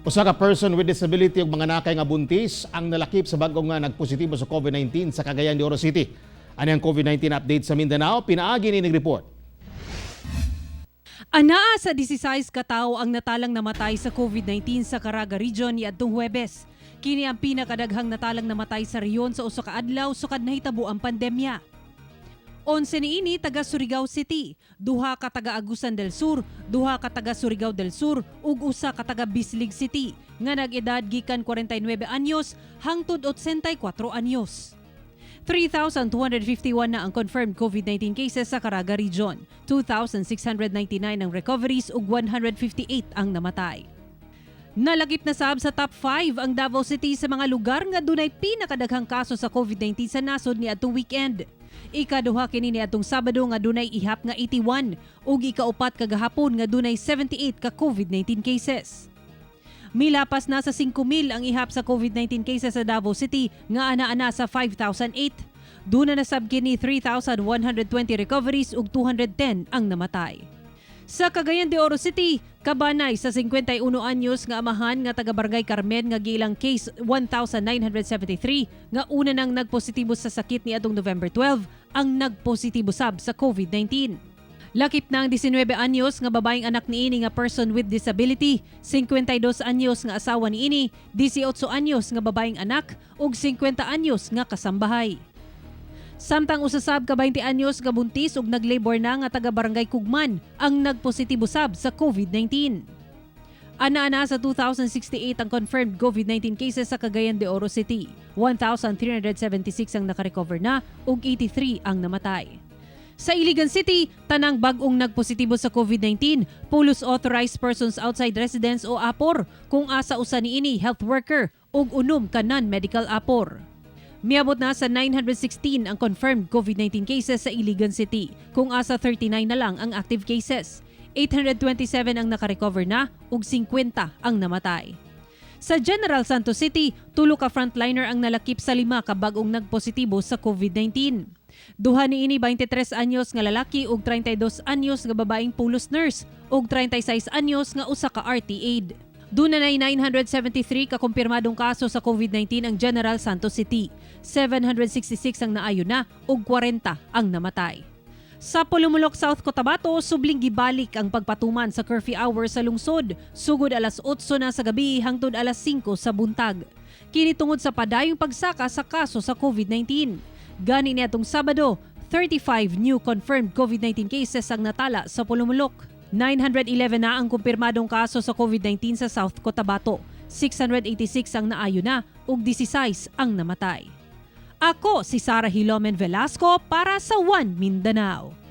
Usa ka person with disability ug mga nakay nga buntis ang nalakip sa bag-ong nga nagpositibo sa COVID-19 sa Cagayan de Oro City. Ani ang COVID-19 update sa Mindanao, pinaagi ni report. Anaa sa 16 ka tawo ang natalang namatay sa COVID-19 sa Caraga Region niadtong Huwebes. Kini ang pinakadaghang natalang namatay sa rehiyon sa usa ka adlaw sukad nahitabo ang pandemya. 11 niini taga Surigao City, duha ka taga Agusan del Sur, duha ka taga Surigao del Sur ug usa ka taga Bislig City nga nag-edad gikan 49 anyos hangtod 84 anyos. 3,251 na ang confirmed COVID-19 cases sa Caraga Region. 2,699 ang recoveries ug 158 ang namatay. Nalakip na sab sa top 5 ang Davao City sa mga lugar nga dunay pinakadaghang kaso sa COVID-19 sa nasod niadtong weekend. Ikaduha kini niadtong Sabado nga dunay ihap nga 81 ug ikaupat kagahapon nga dunay 78 ka COVID-19 cases. Milapas na sa 5,000 ang ihap sa COVID-19 cases sa Davao City nga ana-ana sa 5,008. Duna na sab kini 3,120 recoveries ug 210 ang namatay. Sa Cagayan de Oro City, kabanay sa 51 anyos nga amahan nga taga Barangay Carmen nga giilang case 1973 nga una nang nagpositibo sa sakit niadtong November 12 ang nagpositibo sab sa COVID-19. Lakip na ang 19 anyos nga babaeng anak niini nga person with disability, 52 anyos nga asawa niini, 18 anyos nga babaeng anak ug 50 anyos nga kasambahay. Samtang usa sab ka 20 anyos nga buntis ug naglabor na nga taga Barangay Kugman ang nagpositibo sab sa COVID-19. Ana-ana sa 2,068 ang confirmed COVID-19 cases sa Cagayan de Oro City. 1,376 ang nakarecover na ug 83 ang namatay. Sa Iligan City, tanang bag-ong nagpositibo sa COVID-19, pulos authorized persons outside residence o APOR, kung asa usa niini health worker ug unom ka non-medical APOR. Miabot na sa 916 ang confirmed COVID-19 cases sa Iligan City, kung asa 39 na lang ang active cases. 827 ang nakarecover na ug 50 ang namatay. Sa General Santos City, tulo ka frontliner ang nalakip sa lima ka bag-ong nagpositibo sa COVID-19. Duha niini 23 anyos nga lalaki ug 32 anyos nga babaeng pulos nurse ug 36 anyos nga usa ka RT aide. Duna nay 973 ka kumpirmadong kaso sa COVID-19 ang General Santos City. 766 ang naayo na ug 40 ang namatay. Sa Polomolok, South Cotabato, subling gibalik ang pagpatuman sa curfew hour sa lungsod, sugod alas 8 na sa gabi hangtod alas 5 sa buntag. Kini tungod sa padayong pagsaka sa kaso sa COVID-19. Gani niadtong Sabado, 35 new confirmed COVID-19 cases ang natala sa Polomolok. 911 na ang kumpirmadong kaso sa COVID-19 sa South Cotabato. 686 ang naayo na ug 16 ang namatay. Ako si Sara Hilomen Velasco para sa One Mindanao.